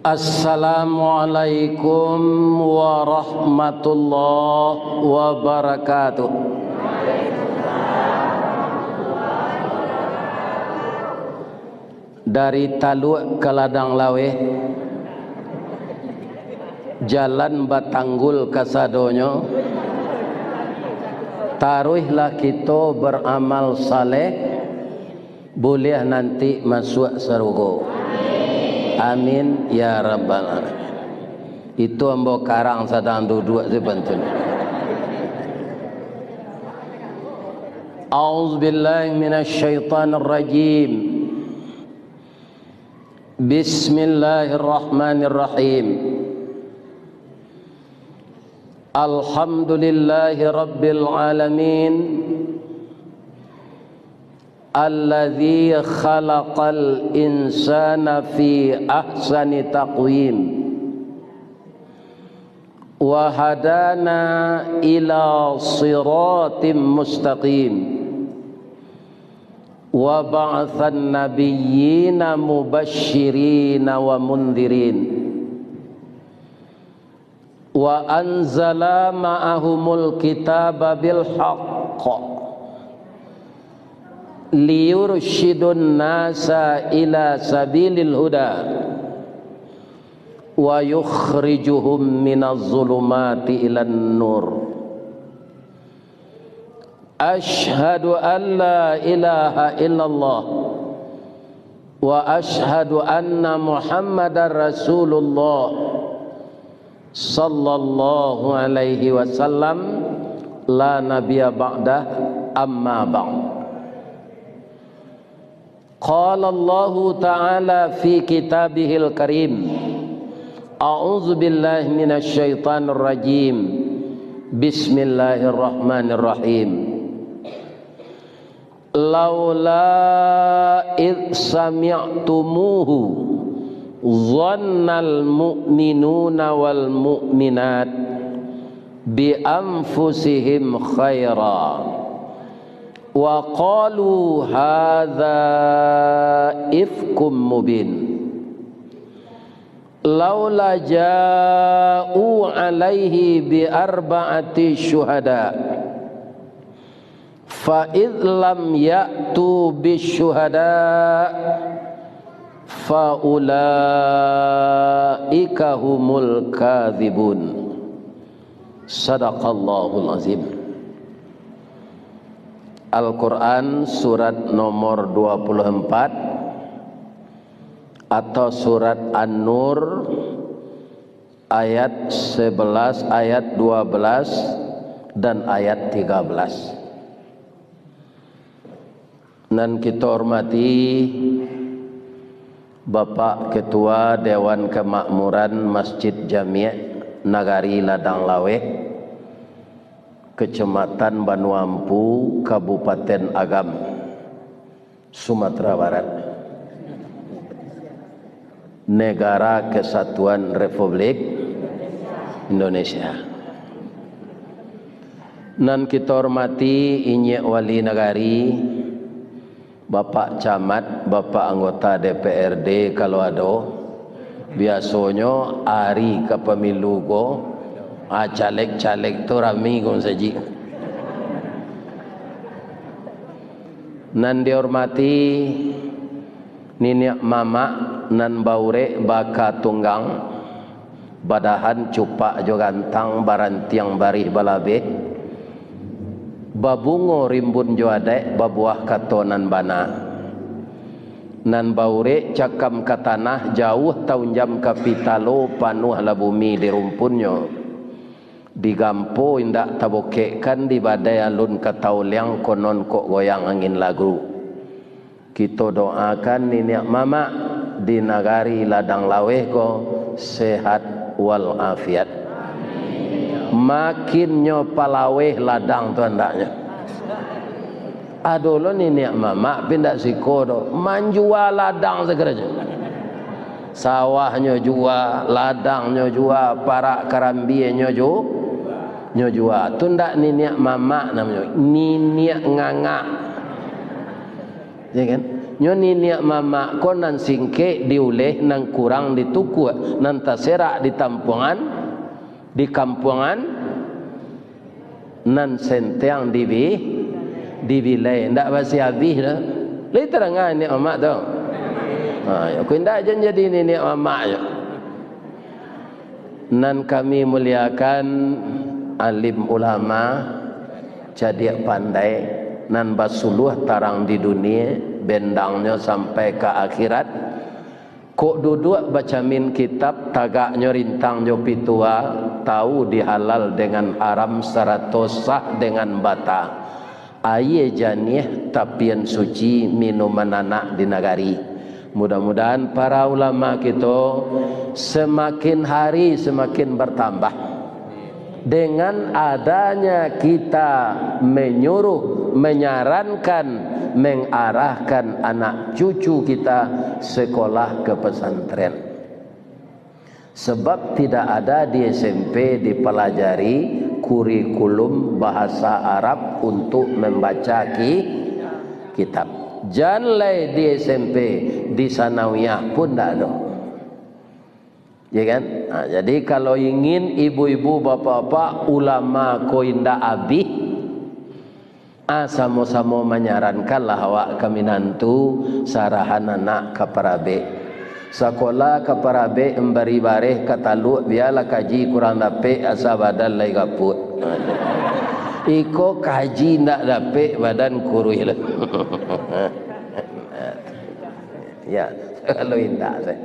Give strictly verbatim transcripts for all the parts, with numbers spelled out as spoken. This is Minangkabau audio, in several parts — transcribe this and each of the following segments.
Assalamualaikum warahmatullahi wabarakatuh. Dari Taluak ka Ladang Laweh, jalan batanggul kasadonyo, taruihlah kito baramal saleh, buliah nanti masuak sarugo. Amin ya rabbal alamin. Itu ambo karang sadang duduak di pantun. A'udzubillahi minasyaitonirrajim. Bismillahirrahmanirrahim. Alhamdulillahi rabbil alamin. Alladzi khalaqal insana fi ahsani taqwim. Wa hadana ila siratim mustaqim. Wa ba'atsan nabiyyina mubasyirina wa mundzirin. Wa anzala ma'ahumul kitaba bil haqq liyursyidun nasa ila sabilil huda wa yukhrijuhum minaz zulumati ilan nur. Asyhadu an la ilaha illallah wa asyhadu anna Muhammadar Rasulullah sallallahu alaihi wasallam, la nabiyya ba'dah, amma ba'd. Qala Allahu ta'ala fi kitabihil karim. A'udzu billahi minasy syaithanir rajim. Bismillahirrahmanirrahim. Laula id sami'tumuhu, zannal mu'minuna wal mu'minat bi anfusihim khaira. Wa qalu hadza ifkum mubin. Laula ja'u alaihi bi arba'ati syuhada. Fa id lam ya'tu bi syuhada fa ulaika humul kadzibun. Sadaqallahul azim. Al-Quran surat nomor dua puluh empat atau surat An-Nur ayat sebelas, ayat dua belas, dan ayat tiga belas. Nan kito hormati Bapak Ketua Dewan Kemakmuran Masjid Jamiah Nagari Ladang Laweh, Kecamatan Banua Ampu, Kabupaten Agam, Sumatera Barat, Negara Kesatuan Republik Indonesia. Nan kito hormati Inyiak Wali Nagari, Bapak Camat, Bapak anggota D P R D kalau ado, biasonyo ari ka pemilu ko, ah, caleg-caleg tu rami ko sajik. Nan dihormati niniak mamak nan baurek baka tunggang, badahan cupak jo gantang, barantiang barih balabeh, babungo rimbun jo adaik, babuah kato nan bana. Nan baurek cakam ka tanah, jauah taunjam ka pitalo, panuahlah bumi di rumpunnyo. Digampo indak tabokekkan, di badai alun ka tauliang, konon kok goyang angin lagu. Kito doakan niniak mamak di nagari Ladang Laweh ko sehat wal afiat. Makinnyo palaweh ladang tu andaknyo. Ado lo niniak mamak, pi ndak siko do, manjua ladang sagarajo. Sawahnyo jua, ladangnyo jua, parak karambienyo ju-, nyo jua. Tu ndak niniak mamak namonyo, niniak ngangak. Ya kan? Nyo niniak mamak ko nan singkek diuleh, nan kurang ditukuak, nan taserak di tampuangan, di kampuangan, nan sentiang dibi-, dibilai. Ndak basi abih doh. Lai tadanga niniak mamak tu? Ha, yo, ko indak jan jadi niniak mamak nyo. Nan kami muliakan, alim ulama, cadiak pandai, nan basuluah tarang di dunia, bendangnyo sampai ka akhirat. Kok duduak bacamin kitab, tagaknyo rintang jo pitua, tahu di halal dengan haram, sarato sah dengan bata. Aia janiah tapian suci, minuman anak di nagari. Mudah-mudahan para ulama kito semakin hari semakin bertambah. Dengan adanya kita menyuruh, menyarankan, mengarahkan anak cucu kita sekolah ke pesantren. Sebab tidak ada di S M P dipelajari kurikulum bahasa Arab untuk membaca ki-, kitab. Jan lai di S M P, di sanawiyah pun ndak ado. Ya kan? Ha, jadi kalau ingin ibu-ibu, bapak-bapak, ulama ko indak abih, ah, samo-samo manyarankanlah awak ka minantu, sarahan anak ka parabek. Sakolah ka parabek, mambari bareh ka taluk, bialah kaji kurang dapek, asa badan lai gapuak. Iko kaji ndak dapek, badan kuruih lah. Ya, kalau indak, saya.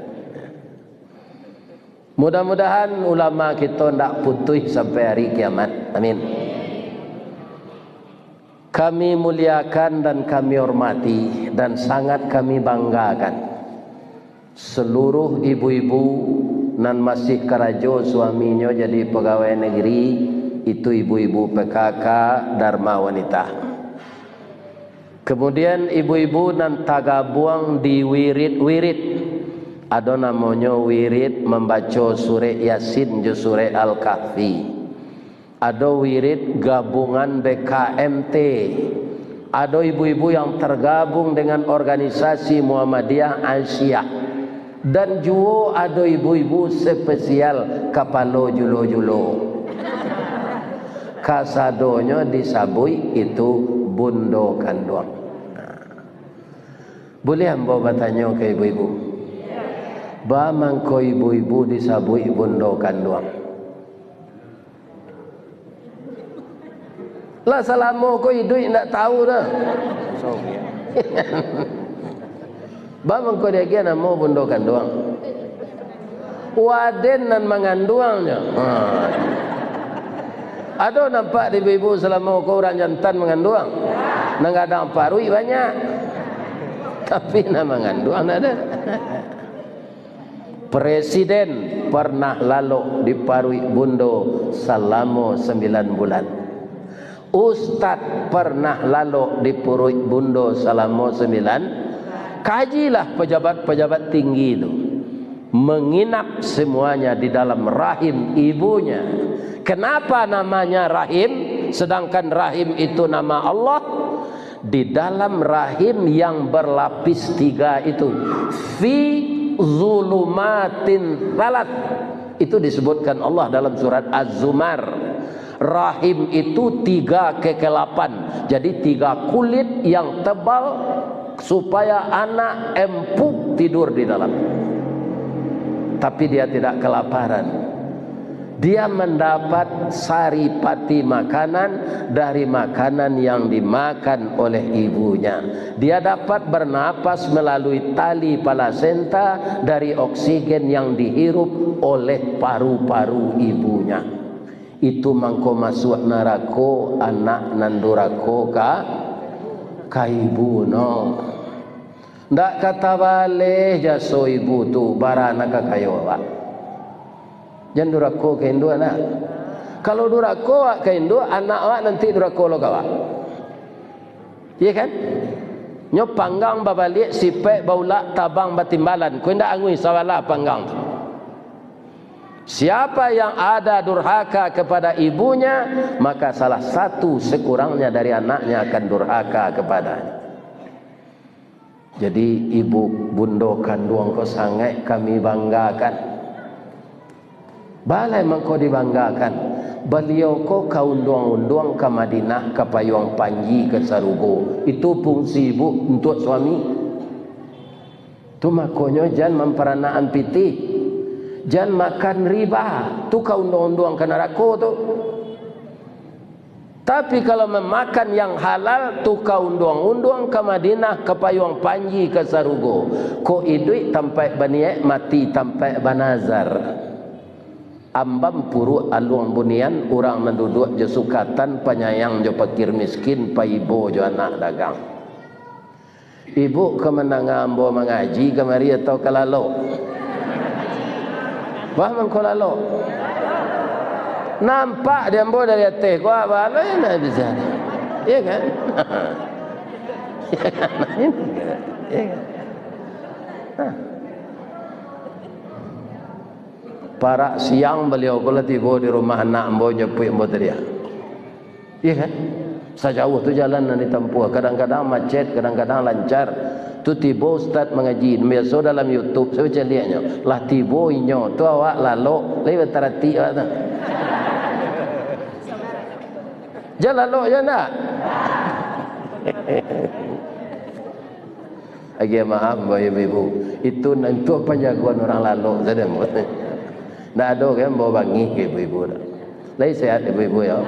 Mudah-mudahan ulama kito ndak putuih sampai hari kiamat. Amin. Kami muliakan dan kami hormati, dan sangat kami banggakan seluruh ibu-ibu nan masih karajo suaminyo jadi pagawai negeri, itu ibu-ibu P K K, Dharma Wanita. Kemudian ibu-ibu nan tagabuang di wirid-wirid, ado namonyo wirid mambaco surek Yasin jo surek Al-Kahfi, ado wirid gabungan B K M T, ado ibu-ibu yang tergabung dengan organisasi Muhammadiyah Aisyah. Dan juo ado ibu-ibu spesial kapalo julo-julo. Kasadonyo disabuik itu bundo kanduang. Buliah ambo batanyo ka ibu-ibu? Ba mangko ibu-ibu disabuik bundo kanduang? Lah salamo ko iduik ndak tahu doh. Ba mangko diagiah namo bundo kanduang? Waden nan manganduangnyo. Ha. Ado nampak di ibu-ibu salamo ko urang jantan manganduang? Nan gadang paruik banyak. Tapi nan manganduang ndak ado. Presiden pernah lalok di paruik bundo salamo sambilan bulan. Ustad pernah lalok di paruik bundo salamo sambilan. Kajilah pejabat-pejabat tinggi tu. Menginap semuanya di dalam rahim ibunya. Kenapa namanya rahim, sedangkan rahim itu nama Allah? Di dalam rahim yang berlapis tiga itu, fi zulumatin salat, itu disebutkan Allah dalam surat Az-Zumar. Rahim itu tiga kekelapan, jadi tiga kulit yang tebal, supaya anak empuk tidur di dalam. Tapi dia tidak kelaparan. Dia mendapat saripati makanan dari makanan yang dimakan oleh ibunya. Dia dapat bernapas melalui tali plasenta dari oksigen yang dihirup oleh paru-paru ibunya. Itu mangko masuak narako anak nan durako ka, ka ibu no. Ndak ka tabaleh jaso ibu tu, bara nan ka kayo awak. Jan durako ka induak, nak. Kalau durako awak ka induak, anak awak nanti durako lo ka awak. Iya kan? Nyo panggang babaliak, sipek baulak, tabang batimbalan. Ko indak anguih sabalah panggang tu. Siapa yang ada durhaka kepada ibunya, maka salah satu sekurangnya dari anaknya akan durhaka kepadanya. Jadi, ibu bundo kanduang ko sangaik kami banggakan. Balai mangko dibanggakan. Baliau ko ka unduang-unduang ka Madinah, ka payuang panji ka sarugo. Itu fungsi ibu untuak suami. Tu makonyo jan mamparanakan pitih. Jan makan riba. Tu ka unduang-unduang ka narako tu. Tapi kalau mamakan yang halal, tu ka unduang-unduang ka Madinah, ka payuang panji ka sarugo. Ko iduik tampaik baniaik, mati tampaik banazar. Ambam puruak aluang bunian, urang nan duduak jo sukatan, panyayang jo pakir miskin, paibo jo anak dagang. Ibu ka mandanga ambo mangaji kamari atau ka lalok? Bah mangko lalok. Nampak di ambo dari ateh ko, baa lo nan bisa. Iya kan? Iya kan? Nah. Parak siang baliau ko lah tibo di rumah anak ambo, nyapuik ambo tadi. Iya kan? Sajauah tu jalan nan ditampuah, kadang-kadang macet, kadang-kadang lancar. Tu tibo ustaz mangaji, biaso dalam YouTube, saya caliaknyo. Lah tibo inyo, tu awak lalok, lai bataratik awak tu. Jan lalok, jan ndak? Agiah maaf, Bapak Ibu. Itu nan tu panjagoan urang lalok sajo. Ndak ado kan bawa bangih ka ibu-ibu tu. Lai sehat ibu-ibu yo?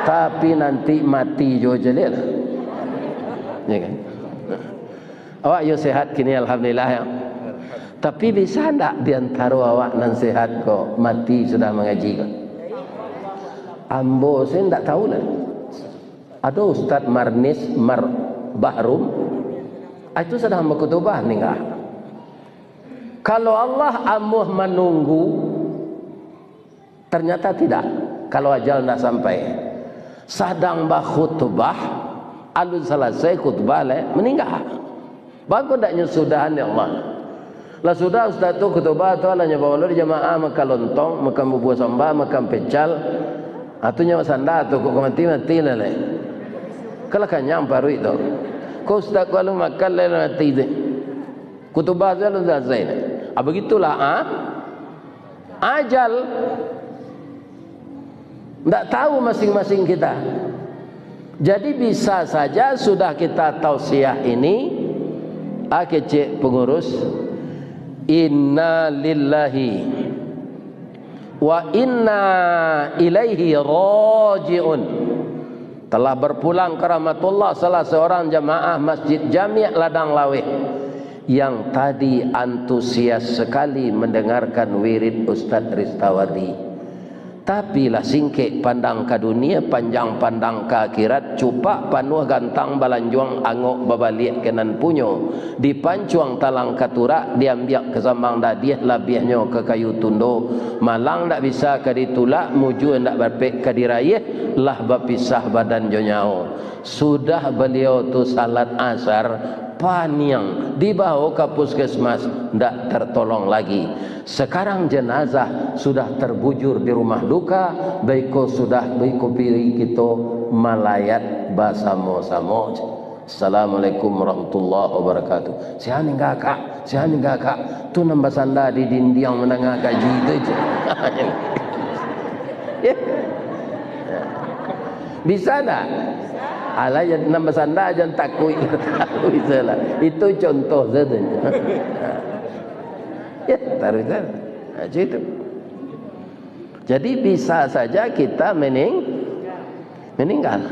Tapi nanti mati jo caliak lah. Ya kan? Awak yo sehat kini, alhamdulillah yo. Tapi bisa ndak di antaro awak nan sehat ko mati sudah mangaji ko? Ambo se ndak tahu lah. Ado Ustaz Marnis Mar Bahrum, ah, itu sadang bakutubah ningga. Kalau Allah amuah manunggu, ternyata tidak. Kalau ajal ndak sampai, sadang bakhutbah, alun salasai khutbah lai, maningga. Bagus ndak nyo sudahan, ya Allah? Lah sudah ustaz tu khutbah tu, alah nyo bawa lo jamaah makan lontong, makan bubua samba, makan pecal. Ah, tu nyo sanda tu, kok mati, mati lah lai. Kalau kanyang paruik tu. Kok ustaz ko alun makan lai, lah mati tu. Khutbah tu alun salasai lai. Ah, begitulah, ah. Ajal. Ndak tahu masing-masing kita. Jadi bisa saja sudah kita tausiah ini, ah, kecek pengurus, "Inna lillahi wa inna ilaihi raji'un." Telah berpulang ke rahmatullah salah seorang jamaah Masjid Jami' Ladang Laweh yang tadi antusias sekali mendengarkan wirid Ustaz Ristawardi. Tapi lah singkek pandang ka dunia, panjang pandang ka akhirat, cupak panuah gantang balanjuang, angok babaliak ka nan punyo, dipancuang talang ka turak, diambiak ka sambang dadiah, labiahnyo ka kayu tundo, malang ndak bisa ka ditulak, mujua ndak dapek ka dirayeh, lah bapisah badan jo nyawo. Sudah baliau tu salat asar, paniang, dibawa ka puskesmas, ndak tertolong lagi. Sekarang jenazah sudah terbujur di rumah duka, baiko sudah baiko piri kito malayat basamo-samo. Assalamualaikum warahmatullahi wabarakatuh. Sia ningga, Kak? Sia ningga, Kak? Tu nan basanda di dindiang mandanga kaji tu je. Ya. Bisa ndak? Alah, jan, nan basanda jan takuik. Bisa lah. Itu contoh saja. Ya, taruih saja. Nah, macam itu. Jadi, bisa saja kita mening-, meninggal.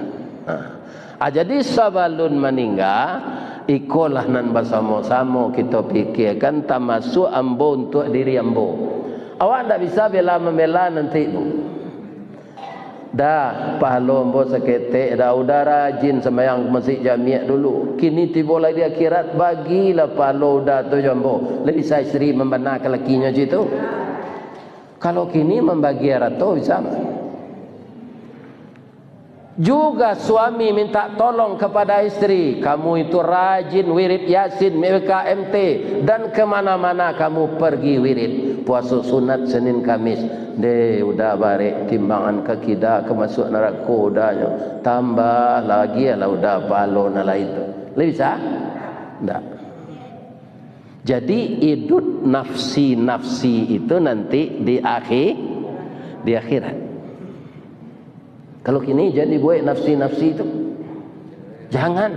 Nah. Ah, jadi, sabalun maningga, ikolah nan basamo-samo kito pikirkan, tamasuak ambo untuak diri ambo. Awak ndak bisa bela-mambela nanti, Bu. Dah, pahalo ambo saketek, dah, udah rajin sambayang masjid jamiak dulu. Kini tibo lai di akhirat, bagilah pahalo udah tu jo ambo. Lai bisa isteri mambanakan lakinyo cak itu. Kalau kini mambagi arato, bisa. Juga suami minta tolong kepada isteri, "Kamu itu rajin wirid Yasin, M K M T, dan kemana-mana kamu pergi wirid. Puaso sunat Senin Kamis." Deh, udah barek timbangan ka kida, ka masuak narako udahnyo. Tambah lagi lah udah pahalo nan lain tu. Lai bisa? Ndak. Jadi, hidup nafsi-nafsi itu nanti di akhi-, di akhirat. Kalau kini, jan dibuek nafsi-nafsi itu. Jangan.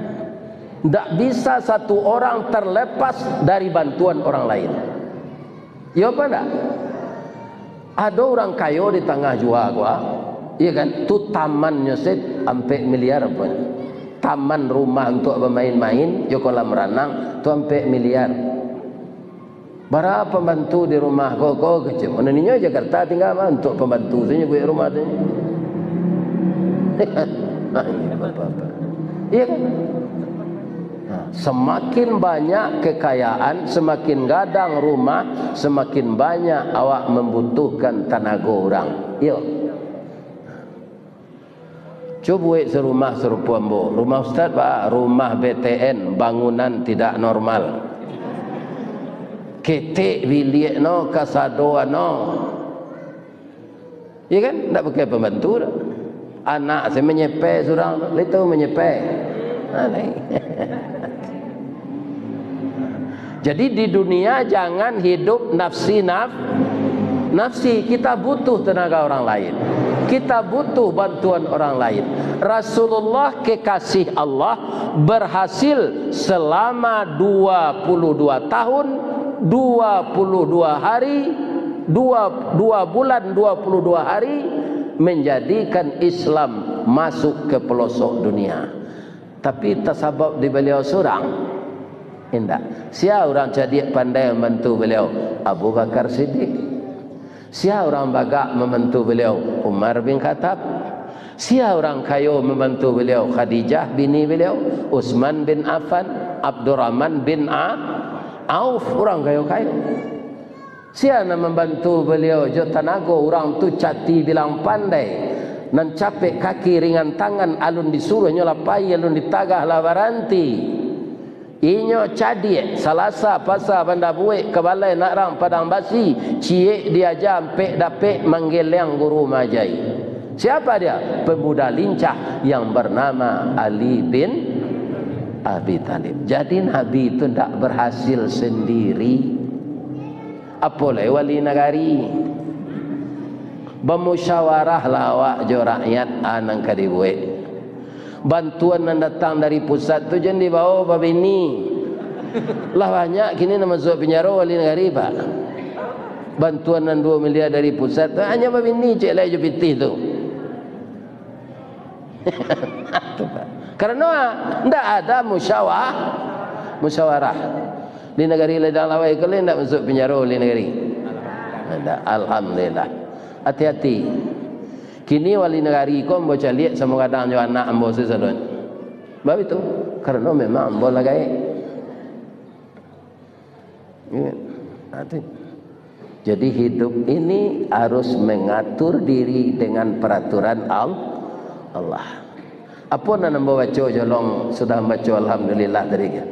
Ndak bisa satu orang terlepas dari bantuan orang lain. Iyo apa ndak? Ado urang kayo di tangah jua ko, ah. Iyo kan? Tu tamannyo se ampek miliar apo. Taman rumah untuak bamain-main, jo kolam ranang, tu ampek miliar. Bara pambantu di rumah ko, ko kecek. Mano ninyo Jakarta tingga mah, untuak pambantu tu nyo buek rumah tu. Iyo kan? Nah, semakin banyak kekayaan, semakin gadang rumah, semakin banyak awak mambutuhkan tanago urang. Iyo. Cubo buek sarumah sarupo ambo. Rumah ustaz, Pak, rumah B T N, bangunan tidak normal. Ketek biliak no, kasado no. Iyo kan? Ndak pakai pambantu doh. Anak se manyepe surang tu, lai tahu manyepe. Ha, lai. Jadi, di dunia jangan hidup nafsi-naf-, nafsi. Kita butuh tenaga orang lain. Kita butuh bantuan orang lain. Rasulullah kekasih Allah berhasil selama dua puluh dua tahun, dua puluh dua hari, dua, dua bulan dua puluh dua hari, menjadikan Islam masuk ke pelosok dunia. Tapi tasabab di baliau surang? Indak. Sia urang cadiak pandai mambantu baliau? Abu Bakar Siddiq. Sia urang bagak mambantu baliau? Umar bin Khattab. Sia urang kayo mambantu baliau? Khadijah bini baliau, Utsman bin Affan, Abdurrahman bin A-, Auf, urang kayo-kayo. Sia nan mambantu baliau jo tanago urang tu cati bilang pandai, nan capek kaki ringan tangan, alun disuruah nyo lah pai, alun ditagah lah baranti. Inyo cadiak, Salasa Pasa Banda Buek, Kabalai Nak Rang Padang Basi, ciek diaja ampek dapek, manggeliang guru maajai. Siapa dia? Pemuda lincah yang bernama Ali bin Abi Thalib. Jadi Nabi tu ndak berhasil sendiri. Apo lai wali nagari? Bamusyawarahlah awak jo rakyat, a nan ka dibuek. Bantuan nan datang dari pusat tu jan dibawa babini. Lah banyak kini nan masuak pinjaro wali nagari, Pak. Bantuan nan duo miliar dari pusat tu, hanyo babini ciek lai jo pitih tu. Karano ndak ada musyawa-, musyawarah. Di nagari ladang lawai ko lai ndak masuak pinjaro wali nagari? Ndak, alhamdulillah. Hati-hati. Kini wali nagari ko ambo caliak samo gadang jo anak ambo sasadonyo. Baitu, karano memang ambo lah gaek. Ingat, hati. Jadi, hidup ini harus mengatur diri dengan peraturan Al-, Allah. Apo nan ambo baco jolong sudah ambo baco Alhamdulillah tadi kan?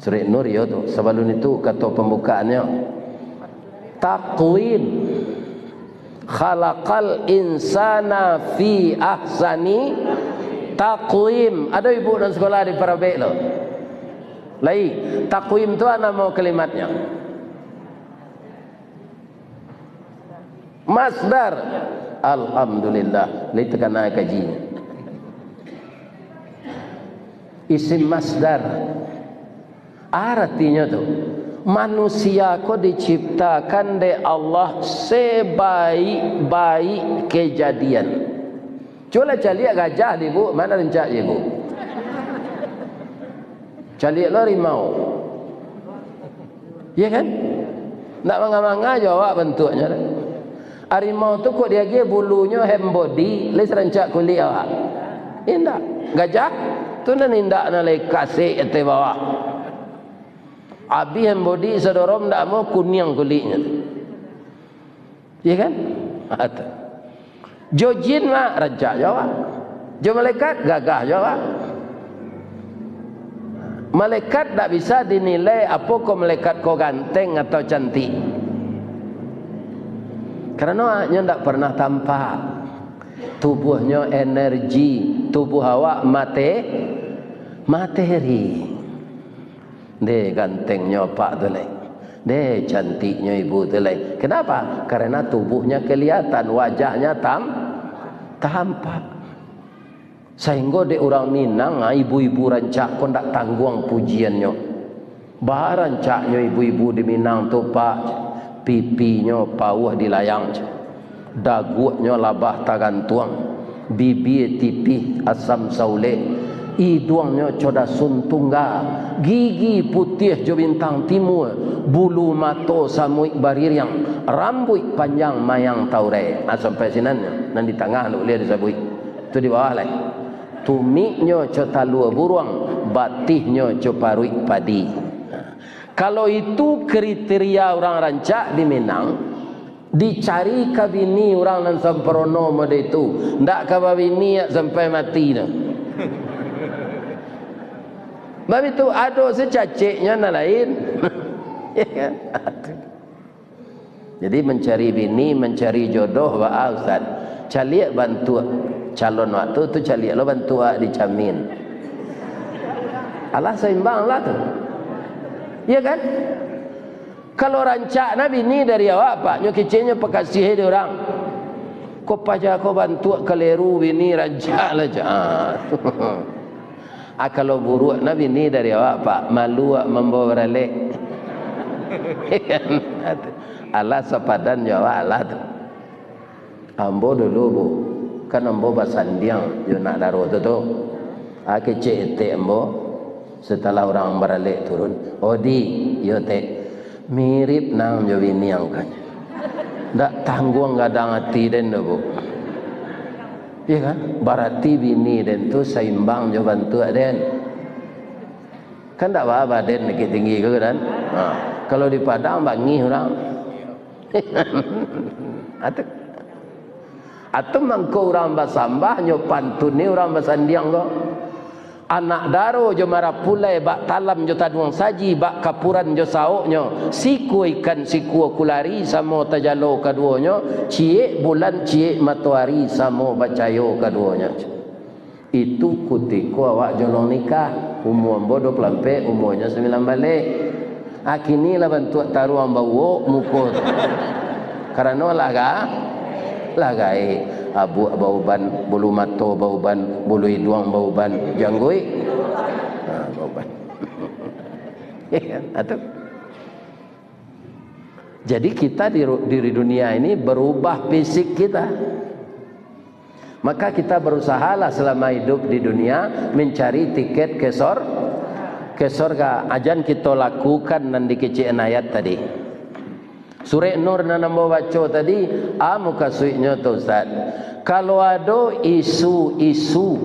Surah Nur, yo tu. Sabalun itu, kato pambukaannyo, takwim. Khalaqal insana fi ahsani takwim. Ado ibu nan sakolah di Parabek tu? Lai, takwim tu a namo kalimatnyo? Masdar. Alhamdulillah, lai takana kaji. Isim masdar. Aratinyo tu, manusia ko diciptakan dek Allah sebaik-baik kejadian. Cubolah caliak gajah, Ibu, ma nan rancak, Ibu? Caliak lo harimau. Iya kan? Ndak manga-manga jo awak bantuaknyo tu. Harimau tu kok diagiah bulunyo hand body, lai sarancak kulik awak? Indak. Gajah tu nan indak, nan lai kasek ateh bawah. Abih hand body sadorong ndak amuah kuniang kuliknyo tu. Iya kan? Ha, tu. Jo jin mah rancak jo awak. Jo malaikat gagah jo awak. Malaikat ndak bisa dinilai apo ko malaikat ko ganteng atau cantik. Karano nyo ndak pernah tampak. Tubuhnyo energi, tubuh awak mate-, Materi. Deh, gantengnyo apak tu lai. Deh, cantiknyo ibu tu lai. Kenapa? Karena tubuhnya kelihatan, wajahnya tam-, tampak. Sahinggo dek urang Minang, ah, ibu-ibu rancak ko ndak tangguang pujiannyo. Barancaknyo ibu-ibu di Minang tu, Pak. Pipinyo pauah dilayang, daguaknyo labah tagantuang, bibia tipih asam saulek, iduangnyo co dasun tungga, gigi putiah jo bintang timua, bulu mato samuik baririang, rambuik panjang mayang taurai. Ah, sampai sinan, nan di tangah ndak buliah disabuik. Tu di bawah lai. Tumiknyo co talua buruang, batihnyo co paruik padi. Kalau itu kriteria urang rancak di Minang, dicari ka bini urang nan samparono model itu, ndak ka babini sampai mati tu. Bab itu ado se caceknyo nan lain. Ya kan? Jadi, mencari bini, mencari jodoh, baa, Ustaz? Caliak bantuak calon awak tu, tu caliak lo bantuak awak di camin. Alah saimbang lah tu. Iya kan? Kalau rancak na bini dari awak, Pak, nyo keceknyo pakasiah di urang. Ko paja ko bantuak kaleru bini rancak lah, Cak. Ah. Ah, kalau buruak na bini dari awak, Pak, malu awak mambawa baralek. Alah sapadan jo awak lah tu. Ambo dulu, Bu, kan ambo basandiang jo nak daro tu, tu. Ah, kecek etek ambo, setelah urang baralek turun. "Odi, iyo, Tek, mirip nang jo bini ang kan. Ndak tangguang gadang ati den tu, Bu." Iya kan? Barati bini den tu saimbang jo bantuak den. Kan ndak baa baden Bukittinggi ko kan? Ha, kalau di Padang bangih urang. Atu. Atu mangko urang basambah nyo pantun ni urang basandiang ko. Anak daro jo marapulai, bak talam jo taduang saji, bak kapuran jo saoknyo, sikua ikan sikua kulari, samo tajalo kaduonyo, ciek bulan ciek matoari, samo bacayo kaduonyo. Itu kutiko awak jolong nikah, umua ambo duo puluah ampek, umuanyo sambilan baleh. Ah, kini lah bantuak taruang bauwok muko tu. Karano lah ga-, lah gaek, abuak bauban, bulu mato bauban, bulu iduang bauban, jangguik, ha, bauban. Atu. Jadi kita di ru-, di dunia ini berubah fisik kita. Maka kita berusahalah selama hidup di dunia mencari tiket ke sor-, ke sorga. Ajan kito lakukan nan dikecekan ayat tadi. Surek Nur nan ambo baco tadi, a mukasuiknyo tu, Ustaz. Kalau ado isu-isu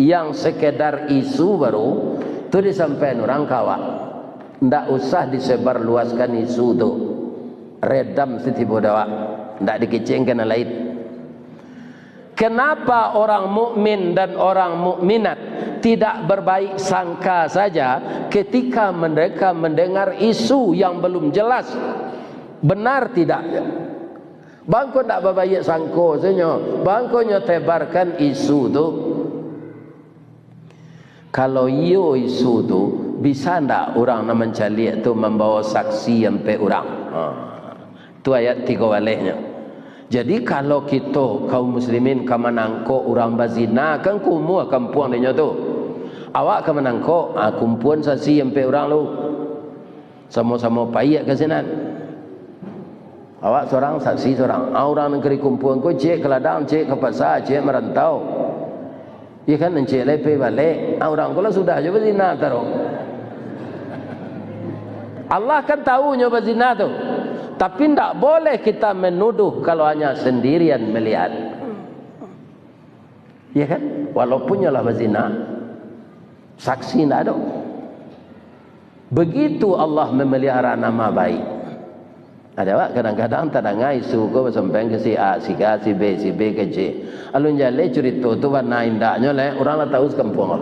yang sekedar isu baru, tu disampaian urang ka awak. Ndak usah disebarluaskan isu tu. Redam sitibo dek awak. Ndak dikecengkan nan lain. Kenapa orang mukmin dan orang mukminat tidak berbaik sangka saja ketika mereka mendengar isu yang belum jelas benar tidaknya? Bangko ndak babaiak sangko senyo, bangko nyo tebarkan isu tu. Kalau iyo isu tu, bisa ndak urang nan mancaliak tu mambawa saksi ampek urang? Ha. Tu ayat tigo balehnyo. Jadi, kalau kito kaum muslimin ka manangkok urang bazina, kan kumuah kampuang dinyo tu. Awak ka manangkok, ha, kumpuan saksi ampek urang lu. Samo-samo paiak ka sinan. Awak sorang, saksi sorang. Ah, urang nan ka dikumpuan ko, ciek ka ladang, ciek ka pasa, ciek marantau. Iyo kan, nan ciek lai pai balek. Ah, urang ko lah sudah jo bazina taruih. Allah kan tahu nyo bazina tu. Tapi ndak boleh kita menuduh kalau hanya sendirian melihat. Iya kan? Walaupun nyo lah bazina, saksi ndak ado. Begitu Allah memelihara nama baik. Ada awak kadang-kadang tadanga isu ko basampaian ka si A, si K, si B, si B ka C. Alun jaleh curito tu bana indaknyo leh, urang lah tahu sakampuang.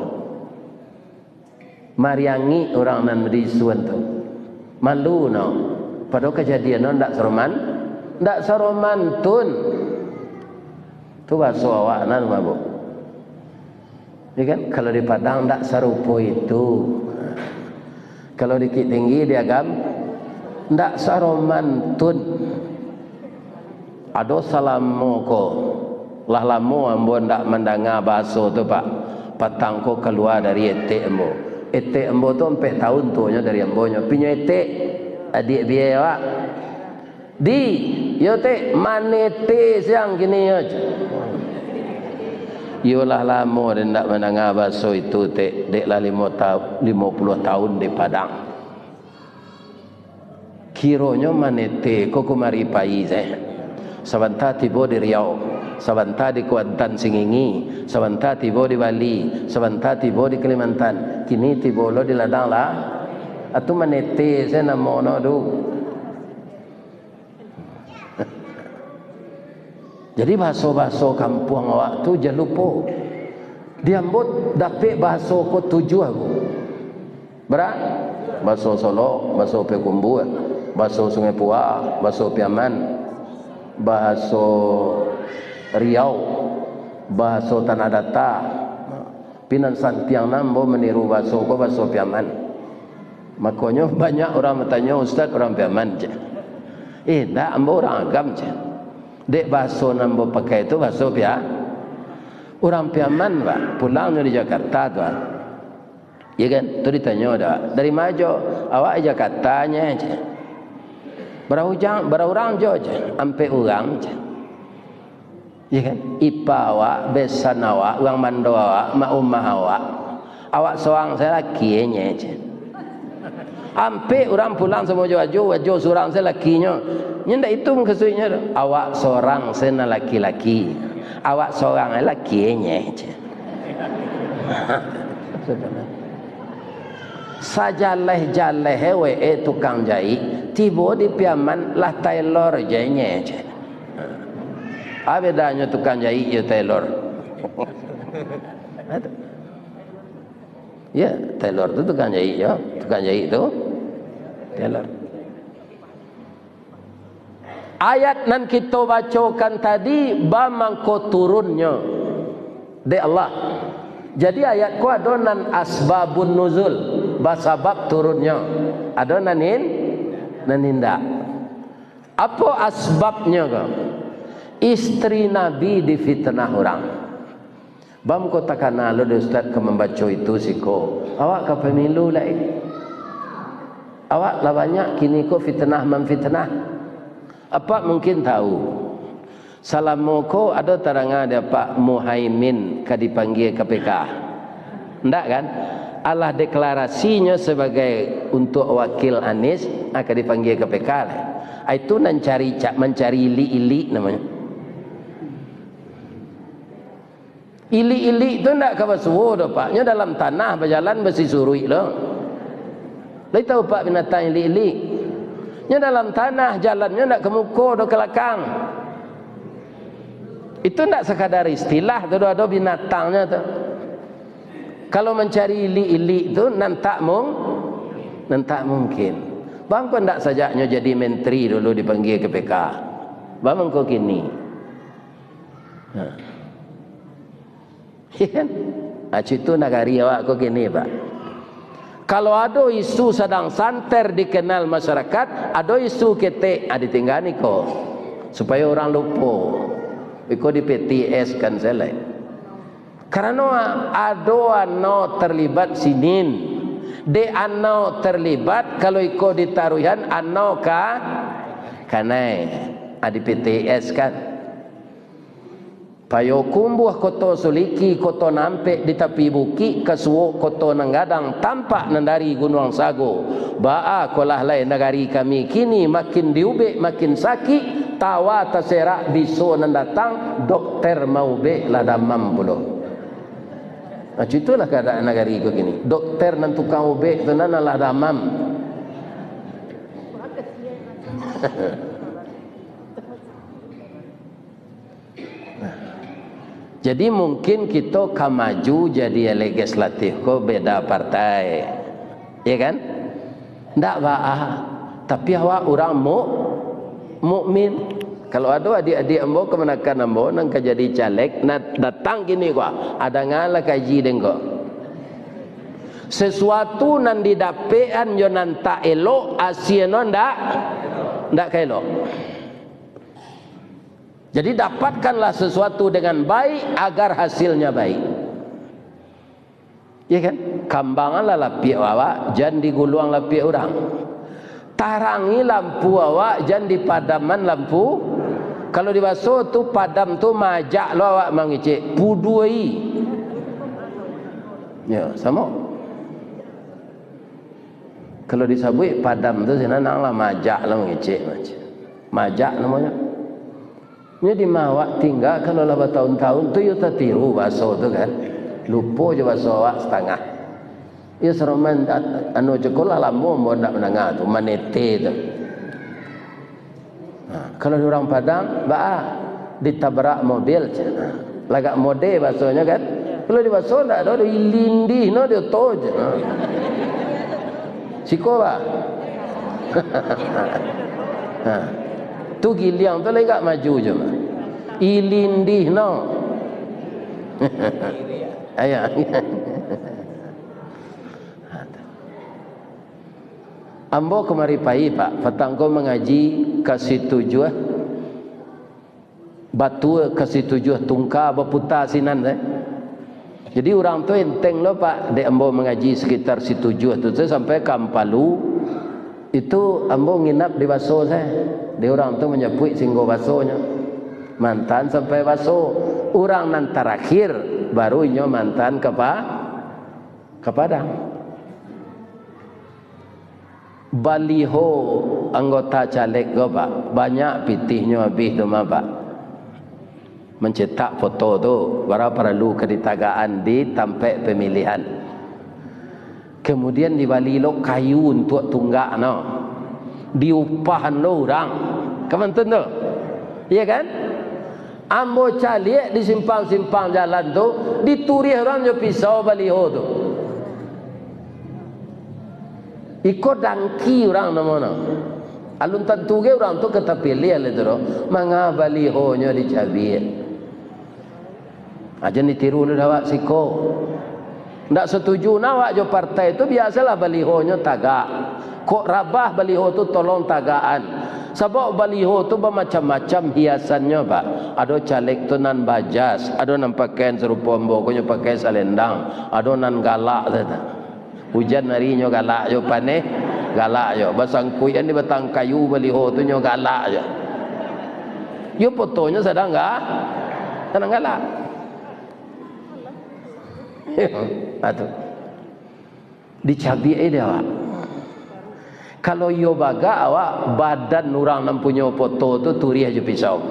Mariangik urang nan di isuan tu. Malu no. Padahal kajadian no ndak saroman-, ndak saromantun. Tu baso awak nan mabuk. Ya kan? Kalau di Padang ndak sarupo itu. Kalau di Bukittinggi, di Agam, ndak saromantun. Ado salamo ko, lah lamo ambo ndak mandanga bahaso tu, Pak. Patang ko kalua dari etek ambo. Etek ambo tu ampek taun tuonyo dari ambonyo. Pinyo etek, adiak bia awak. Di, yo, Tek, manete siang kini yo, ceh. Yo lah lamo den ndak mandanga bahaso itu, Tek. Dek lah limo tau-, limo puluah taun di Padang. Kironyo manete ko kumari pai, ceh. Sabanta tibo di Riau, sabanta di Kuantan Singingi, sabanta tibo di Bali, sabanta tibo di Kalimantan. Kini tibo lo di ladang lah. Atu manete se namo no tu. Jadi, bahaso-bahaso kampuang awak tu jan lupo. Di ambo dapek bahaso ko tujuah ko. Bara? Bahaso Solok, bahaso Payakumbuah, bahaso Sungai Pua, bahaso Piaman, bahaso Riau, bahaso Tanah Data. Pi nan santiang nan ambo maniru bahaso ko, bahaso Piaman. Makonyo banyak urang batanyo, "Ustaz, urang Piaman?" ceh. "Eh, ndak, ambo urang Agam," ceh. Dek bahaso nan ambo pakai tu bahaso Pia-, urang Piaman, Pak. Pulangnyo di Jakarta tu, ah. Iya kan? Tu ditanyo dah, "Dari ma jo?" "Awak di Jakarta," nye, ceh. "Bara ujang, bara urang jo?" ceh. "Ampek urang," ceh. Iya kan? Ipa awak, besan awak, urang bando awak, mak umah awak. Awak sorang se laki e nye, ceh. Ampek urang pulang samo jo Ajo, Ajo surang se lakinyo. Nyo ndak itu mukasuiknyo tu. Awak sorang se nan laki-laki. Awak sorang e laki e nye, ceh. Sajaleh-jaleh e we e tukang jaik, tibo di Piaman lah tailor je nye, ceh. Apo bedanyo tukang jaik jo tailor? Ya, tailor tu tukang jaik jo, tukang jaik tu tailor. Ayat nan kito bacokan tadi, ba mangko turunnyo dek Allah. Jadi, ayat ko ado nan asbabun nuzul, basabab turunnyo, ado nan in-, nan indak. Apo asbabnyo ko? Istri Nabi difitnah urang. Bam ko takana lo dek Ustaz ka mambaco itu siko. Awak ka pamilu lai? Awak lah banyak kini ko fitnah mamfitnah. Apak mungkin tahu, salamo ko ado taranga di Apak Muhaimin ka dipanggia K P K? Ndak kan? Alah deklarasinyo sabagai untuak wakil Anies, ah, ka dipanggia K P K lah. Ah, itu nan cari, cak mancari ilik-ilik namonyo. Ilik-ilik tu ndak ka basuo doh, Pak. Nyo dalam tanah bajalan basisuruik lo. Lai tahu, Pak, binatang ilik-ilik? Nyo dalam tanah, jalannyo ndak ka muko doh, ka lakang. Itu ndak sakadar istilah tu doh, ado binatangnyo tu. Kalau mancari ilik-ilik tu, nan tak mung-, nan tak mungkin. Bangko ndak sajaknyo jadi menteri dulu dipanggia K P K? Bangko kini? Ha. Iya kan? Ah, citu nagari awak ko kini, Pak. Kalau ado isu sadang santer dikenal masyarakat, ado isu ketek, ah, ditinggaan iko. Supayo urang lupo. Iko di P T S kan selek. Karano ado anau terlibat sinin. Dek anau terlibat, kalau iko ditaruihan, anau ka kanai. Ah, di P T S kan. Payokumbuah Koto Suliki, koto nan ampek di tapi bukik, ka suok koto nan gadang, tampak nan dari Gunuang Sago. Baa ko lah lai nagari kami kini, makin diubek makin sakik, tawa taserak biso nan datang, dokter maubek lah damam pulo. Nah, citulah kaadaan nagari ko kini. Dokter nan tukang ubek tu nan lah damam. Jadi, mungkin kito ka maju jadi legislatif ko beda partai, ya kan? Ndak baa, tapi awak urang mu-, mukmin. Kalau ado adiak-adiak ambo, kamanakan ambo, nan ka jadi caleg, nan datang kini ko, ah, dangalah kaji den ko. Sasuatu nan didapekan jo nan tak elok, asianyo ndak, ndak ka elok. Jadi, dapatkanlah sesuatu dengan baik, agar hasilnya baik. Iya kan? Kambanganlah lapiak awak, jan diguluang lapiak urang. Tarangi lampu awak, jan dipadaman lampu. Kalau di baso tu, padam tu maajak lo awak mangecek, puduai. Ya, samo. Kalau disabuik padam tu, sinan lah maajak lah mangecek, maajak. Maajak namonyo. Nyo di ma awak tingga, kalau lah batahun-tahun tu, yo tatiru baso tu kan. Lupo jo baso awak satangah. Yo saroman, anu, cukup lah lamo ambo ndak mandanga tu, manete tu. Ha, kalau di urang Padang, baa, ditabrak mobil, cak. Ha, lagak mode basonyo kan. Kalau di baso ndak ado, ilindih no di oto, cak. Ha. Siko, ba. Ha. Tu giliang tu lagak maju je, ba. Ilindih no. Ayo. Ambo kamari pai, Pak, patang ko mangaji ka Situjuah, Batua ka Situjuah, Tungka, baputa sinan, eh. Jadi, urang tu enteng lo, Pak, dek ambo mangaji sekitar Situjuah tu, tu sampai ka Ampalu, itu ambo nginap di baso sae. Di urang tu manjapuik singgo basonyo. Mantan sampai baso. Urang nan tarakhir, baru inyo mantan ka Pa-, ka Padang. Baliho anggota caleg ko, Pak, banyak pitihnyo abih tu mah, Pak. Mancetak foto tu, bara paralu ka ditagakan di tampek pamilihan. Kamudian, dibali lo kayu untuak tunggak no. Diupahan lo urang. Ka mantun tu. Iya kan? Ambo caliak di simpang-simpang jalan tu, dituriah urang jo pisau baliho tu. Iko dangki urang namonyo. Alun tantu ge urang tu ka tapiliah lai tu doh. Manga balihonyo dicabiak. Aja ditiru dek awak siko. Ndak satuju nah awak jo partai tu, biasolah balihonyo tagak. Kok rabah baliho tu tolong tagakan. Sabab baliho tu bamacam-macam hiasannyo, Pak. Ado caleg tu nan bajas, ado nan pakaian sarupo ambo ko nyo pakai salendang, ado nan galak sajo. Ujan ari nyo galak jo, paneh galak jo. Basangkuikan di batang kayu baliho tu nyo galak jo. Yo fotonyo sadang ga-, sadang galak. Ha tu. Dicabiak dek awak. Kalau iyo bagak awak, badan urang nan punyo foto tu turiah jo pisau.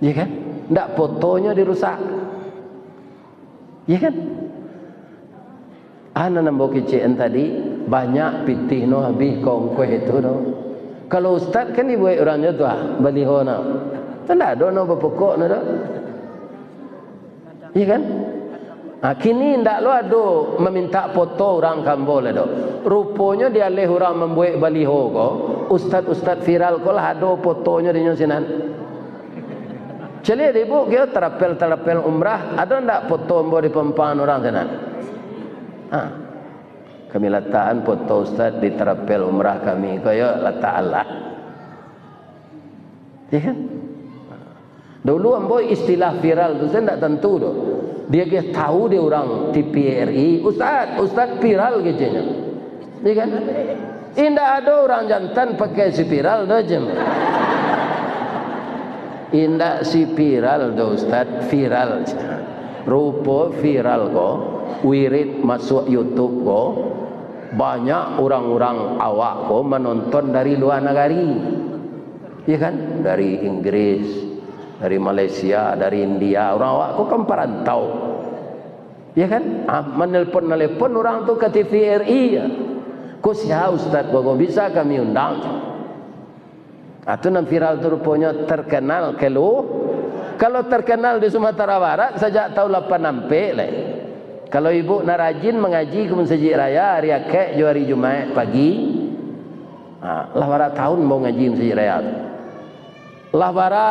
Iya kan? Ndak fotonyo dirusak. Iya kan? Anak nan ambo kecekan tadi, banyak pitih no abih kongkoh itu no. Kalau ustad kan dibuek urang jo tu ah, baliho no. Tu ndak ado no bapokok no doh. Iya kan? Ha, kini ndak lo ado mamintak foto urang ka ambo lai doh. Ruponyo dialeh urang mambuek baliho ko, ustad-ustad viral ko lah ado fotonyo dinyo sinan. Caliak di ibuk kio tarapel-tarapel umrah, ado ndak foto ambo di pampahan urang sinan? Ha. Kami latakan foto ustad di tarapel umrah kami ko, yo latakanlah. Iya kan? Dulu ambo istilah viral tu, saya ndak tantu doh. Diagiah tahu dek urang T V R I, "Ustad, ustad viral," keceknyo. Iya kan? Indak ado urang jantan pakai si viral doh, jem. Indak si viral doh, ustad, viral. Rupo viral ko, wirid masuak YouTube ko, banyak urang-urang awak ko manonton dari lua nagari. Iya kan? Dari Inggris, dari Malaysia, dari India. Urang awak ko kan parantau. Iya kan? Ah, manelpon-nelpon urang tu ka T V R I, ya. Ko sia ustad ko, bisa kami undang? Ah, tu nan viral tu ruponyo terkenal kelu-, kalau terkenal di Sumatera Barat sajak tahun lapan ampek lai. Kalau ibuk nan rajin mangaji ka Masajik Raya ari Akek jo ari Jumaik pagi, ah, lah bara tahun ambo ngaji Masajik Raya tu. Lah bara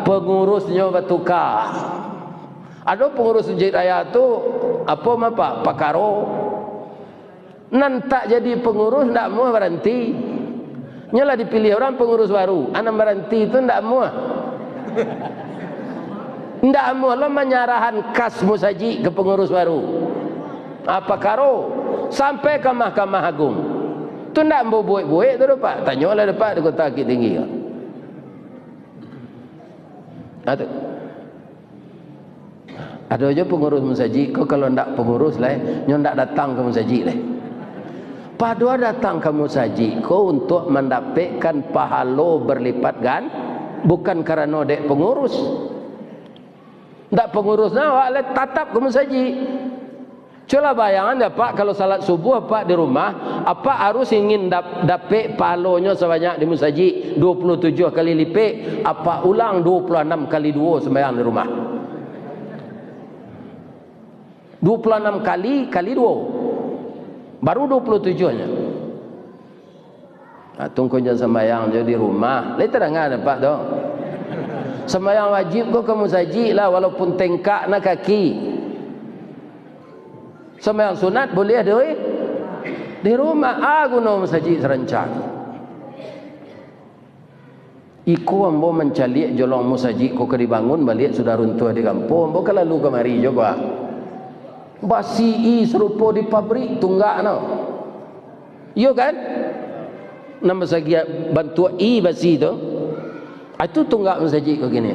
pangurusnyo batuka. Ado pangurus Masjid Raya tu, apo mapa? Pakaro. Nan tak jadi pangurus ndak amuah baranti. Nyo lah dipiliah urang pangurus baru. A nan baranti tu ndak amuah. Ndak amuah lo manyarahan kas musajik ka pangurus baru. A, pakaro sampai ka Mahkamah Agung. Tu ndak ambo buek-buek tu doh, Pak. Tanyolah dek Pak di Kota Bukittinggi ko. Ado. Ado jo pangurus musajik ko, kalau ndak pangurus lai, nyo ndak datang ka musajik lai. Padohal datang ka musajik ko untuak mandapekkan pahalo barlipat gan-, bukan karano dek pangurus. Ndak pangurus nah, awak lai tatap ka musajik. Cubolah bayangkan, Apak, kalau salat subuah Apak di rumah, Apak harus ingin dap-, dapek pahalonyo sabanyak di musajik, dua puluh tujuh kali lipek, Apak ulang dua puluh anam kali duo sumbayang di rumah. Dua puluh anam kali, kali duo. Baru dua puluh tujuh nyo. Nah, tungkonyo sambayang jo di rumah. Lai tadanga dek Apak tu? Sambayang wajib ko ka musajik lah, walaupun tengkak na kaki. Sambayang sunat buliah di, di rumah. A guno musajik sarancak. Iko ambo mancaliak jolong musajik ko ka dibangun, baliak sudah runtuah di kampuang, ambo ka lalu kamari jo, Pak. Basi i sarupo di pabrik tunggak no. Iyo kan? Nan basagi bantuak i basi tu. Ah, itu tunggak musajik ko kini.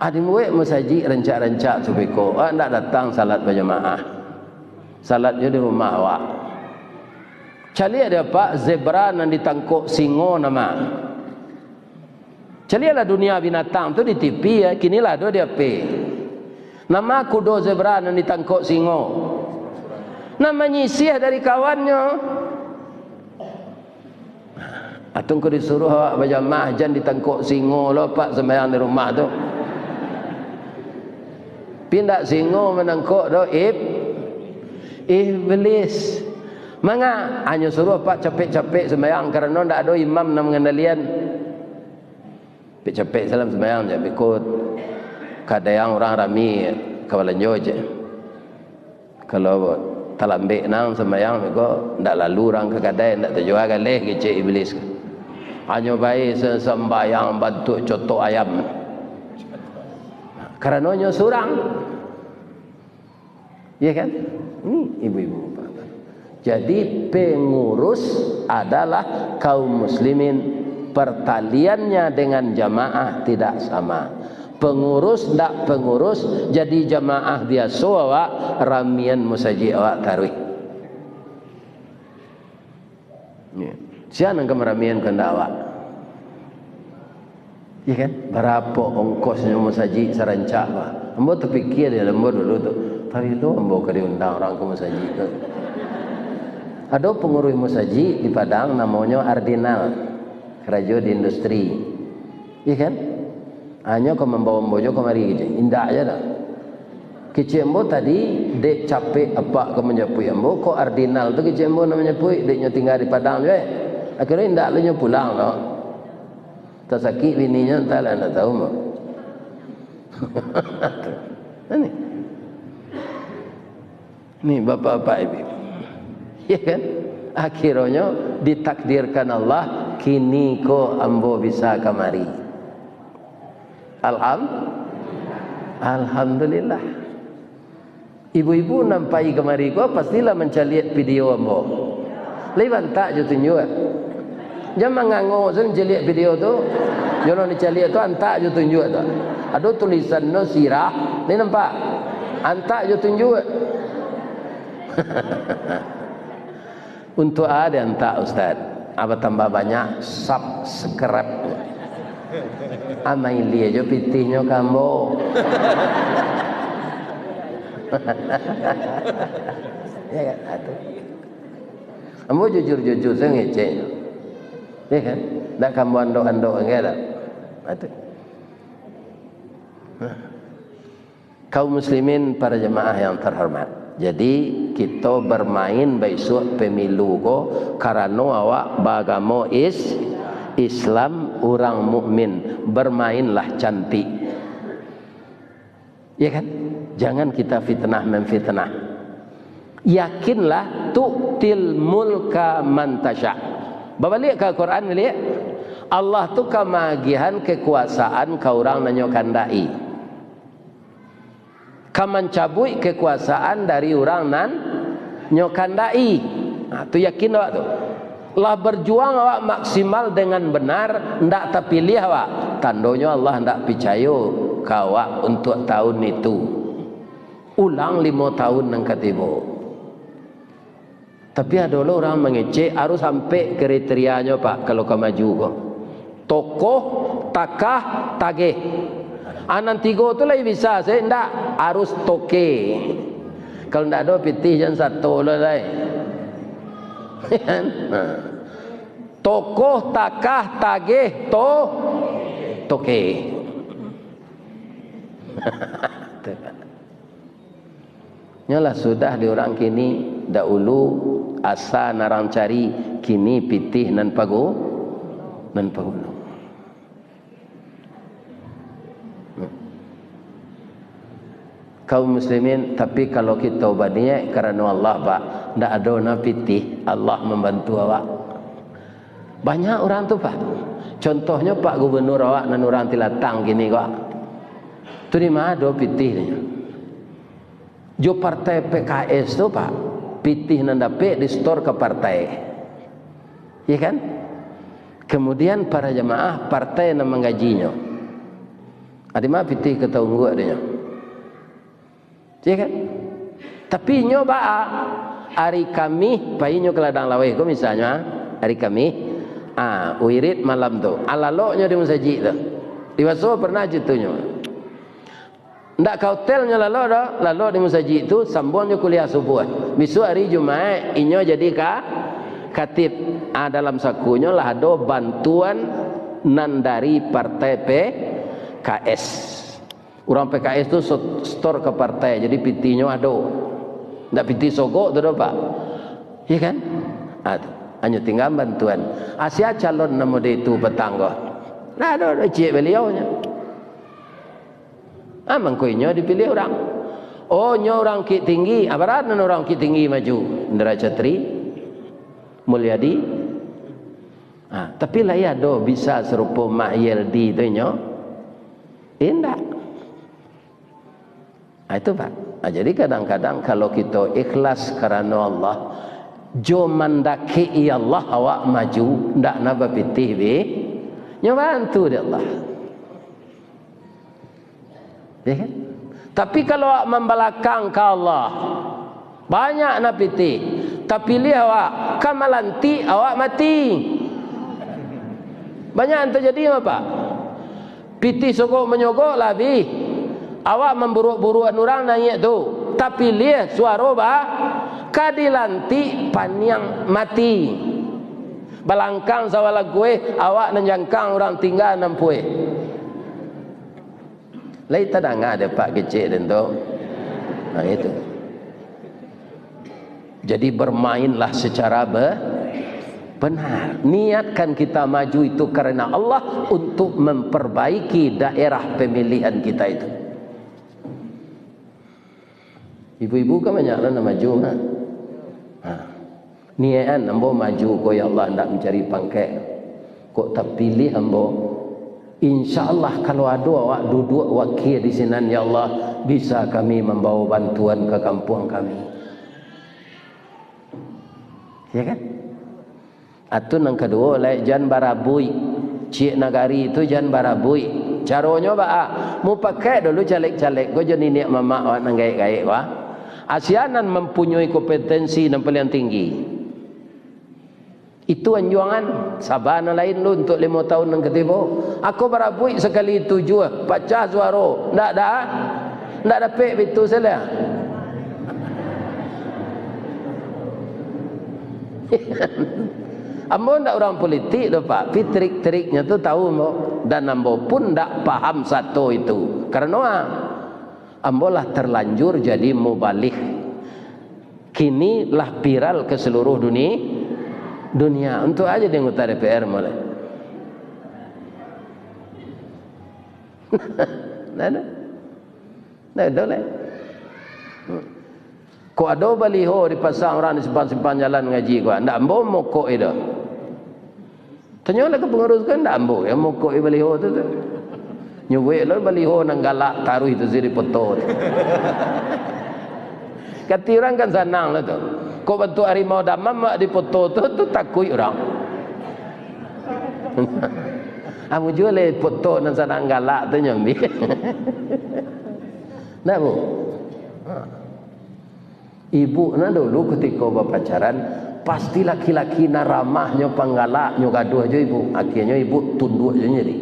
Ah, dibuek musajik rancak-rancak tu beko. Ah, ndak datang salat bajamaah. Salat jo di rumah awak. Caliak dek Apak zebra nan ditangkok singo nama. Caliaklah dunia binatang tu di T V, ya. Kini lah ado di H P. Nama kudo zebra nan ditangkok singo? Nan manyisiah dari kawannyo. Atau engkau disuruh awak bajamaah, jan ditangkok singo lo, Pak, sambayang di rumah tu. Pindak singo manangkok do, ib-, iblis. Manga, hanyo suruh, Pak, capek-capek sambayang, karano ndak ado imam nan mangandalian. Capek-capek salam sambayang je, biko kadai urang rami ka balanjo je. Kalau talambek nan sambayang, biko ndak lalu urang ka kadai, ndak tajua galeh kecek iblis. Hanyo bae se-, sambayang bantuak cotok ayam. Karano nyo surang. Iya kan? Ini ibu-ibu, bapak-bapak. Jadi, pengurus adalah kaum muslimin, pertaliannya dengan jamaah tidak sama. Pengurus ndak pengurus, jadi jamaah biaso awak, ramian musajik awak taruih. Ya. Sia nan ka maramian kandak awak? Iya kan? Barapo ongkosnyo musajik sarancak, Pak? Ambo tapikia di ambo dulu tu, pabilo ambo ka diundang urang ka musajik tu? Ado panguruih musajik di Padang namonyo Ardinal, karajo di industri. Iya kan? Hanyo ka mambawa ambo jo kamari kecek. Indak je dah. Kecek ambo tadi, dek capek apak ka manjapuik ambo, kok Ardinal tu kecek ambo nak manjapuik, dek nyo tingga di Padang juo, eh. Akhirnyo indak lo nyo pulang lo. Tasakik bininyo, antahlah, ndak tahu ambo. Ini. Ni, bapak-bapak, ibu-ibu. Ya kan? Akhirnyo ditakdirkan Allah, kini ko ambo bisa kamari. Alham-, Alhamdulillah. Ibu-ibu nan pai kamari ko, pastilah mancaliak video ambo. Lai bantak jo tunjuak. Jan mangango sen caliak video tu. Jolong dicaliak tu, antak jo tunjuak tu. Ado tulisan no sirah, ni nampak? Antak jo tunjuak. Untuak a diantak, Ustaz? A batambah banyak subscribe. A mailia jo pitihnyo ka ambo. Ya kan? Atu. Ambo jujur-jujur sajo ngecek. Ya kan? Ndak ka ambo andok-andok, kan? Atu. Nah. Kaum muslimin, para jamaah yang terhormat. Jadi, kito bermain baisuak pemilu ko karano awak baagamo is-, Islam, urang mukmin, bermainlah cantik. Ya kan? Jangan kita fitnah-memfitnah. Yakinlah, tu'til mulka man tasya. Babaliak ka Quran baliak. Allah tu ka maagihan kekuasaan ka urang nan nyo kandaki. Ka mancabuik kekuasaan dari urang nan nyo kandaki. Nah, tu yakin awak tu. Lah berjuang awak maksimal dengan benar, ndak tapiliah awak. Tandonyo Allah ndak picayo ka awak untuak tahun itu. Ulang limo tahun nan ka tibo. Tapi ado lo urang mangecek, harus ampek kriterianyo, Pak, kalau ka maju ko. Tokoh, takah, tageh. Ah, nan tigo tu lai bisa, se ndak, harus toke. Kalau ndak ado pitih, jan sato lo lai. Kan? Nah. Tokoh, takah, tageh, to-, toke. Nyo lah sudah di urang kini, dahulu asa nan urang cari, kini pitih nan pagu-, nan paguno. Kaum muslimin, tapi kalau kito baniaik karano Allah, Pak, ndak ado nan pitih, Allah mambantu awak. Banyak urang tu, Pak. Contohnyo Pak Gubernur awak nan urang Tilatang kini ko. Tu di ma ado pitih tu nyo? Jo partai P K S tu, Pak, pitih nan dapek di-store ka partai. Iya kan? Kemudian para jamaah, partai nan manggajinyo. Adi ma pitih ka taungguak dek nyo? Iya kan? Tapi inyo baa, ari Kamih, pai inyo ka ladang laweh ko misalnyo, ah, ari Kamih, ah, wirid malam tu, ah, laloknyo di musajik tu. Di Waso pernah cito nyo. Ndak ka hotel nyo lalok doh, lalok di musajik tu, sambuang jo kuliah subuah. Bisuak ari Jumaik, inyo jadi ka-, katib. Ah, dalam sakunyo lah ado bantuan nan dari partai P K S. Urang P K S tu so-, store ka partai, jadi pitihnyo ado. Ndak pitih sogok tu doh, Pak. Iya kan? Ah, tu. Hanyo tingga bantuan. Ah, sia calon namo dia tu patang ko? Nah, ado, ado ciek baliau nyo. Ah, mangko inyo dipilih urang. Oh, nyo urang Bukittinggi. Ah, bara nan urang Bukittinggi maju? Indra Catri, Mulyadi. Ah, tapi lai ado bisa sarupo Mahyeldi tu inyo? Indak. Ah, itu, Pak. Ah, jadi kadang-kadang kalau kito ikhlas karano Allah, jo mandakek-i Allah awak maju, ndak na bapitih bi-, nyo bantu dek Allah. Ya kan? Tapi kalau awak mambalakang ka Allah, banyak nan pitih, tapiliah awak, ka malantik awak mati. Banyak nan tajadi, Bapak. Pitih sogok manyogok lah abih. Awak mamburuak-buruakan urang naiak tu, tapiliah suaro ba-, ka dilantik paniang mati. Balangkang sawah lagueh, awak nan jangkang, urang tingga nan pueh. Lai tadanga dek Pak kecek den tu? Nah, itu. Jadi, bermainlah secara be-, benar. Niatkan kita maju itu karena Allah untuk memperbaiki daerah pemilihan kita itu. Ibu-ibu kan banyak lah nak maju, kan? Ha. Niakan ambo maju ko, ya Allah, ndak mancari pangkek. Kok tapiliah ambo, insya Allah, kalau ado awak duduak wakia di sinan, ya Allah, bisa kami mambawa bantuan ka kampuang kami. Ya kan? Atu nan kaduo, lai, jan barabuik. Ciek nagari tu jan barabuik. Caronyo baa? Mupakaik dulu caleg-caleg ko jo niniak mamak awak nan gaek-gaek ko, ah. Sia nan mampunyoi kompetensi nan paliang tinggi. Itu anjuangan, saba nan lain dulu untuak limo tahun nan ka tibo. Ako barabuik sakali tujuah, pacah suaro, ndak da-, ndak dapek bitu salah. Ambo ndak urang politik doh, Pak, tapi trik-triknyo tu tahu ambo, dan ambo pun ndak paham sato itu. Karano, ah, ambo lah terlanjur jadi mubalig. Kini lah viral ke seluruh duni-, dunia. Untuak aja di anggota D P R mulai. Nah, nah. Nah, dah lah. Hmm. Kok ado baliho dipasang urang di simpang-simpang jalan ngaji ko, ndak ambo mokok itu. Tanyolah ka pangurus ko, ndak ambo yang mokok baliho tu, tu. Nyuwek lo baliho nan galak taruih tu si dipoto tu. Kati urang kan sanang lah tu. Kok bantuak harimau damam mak dipoto tu, tu takuik urang. Amu juo le poto nan sanang galak tu nyambi. Ndak, Bu? Ha. Ibu nah dulu kutiko bapacaran, pasti laki-laki nan ramahnyo, panggalaknyo gaduah jo ibu. Akhianyo ibu tunduak jo jadi.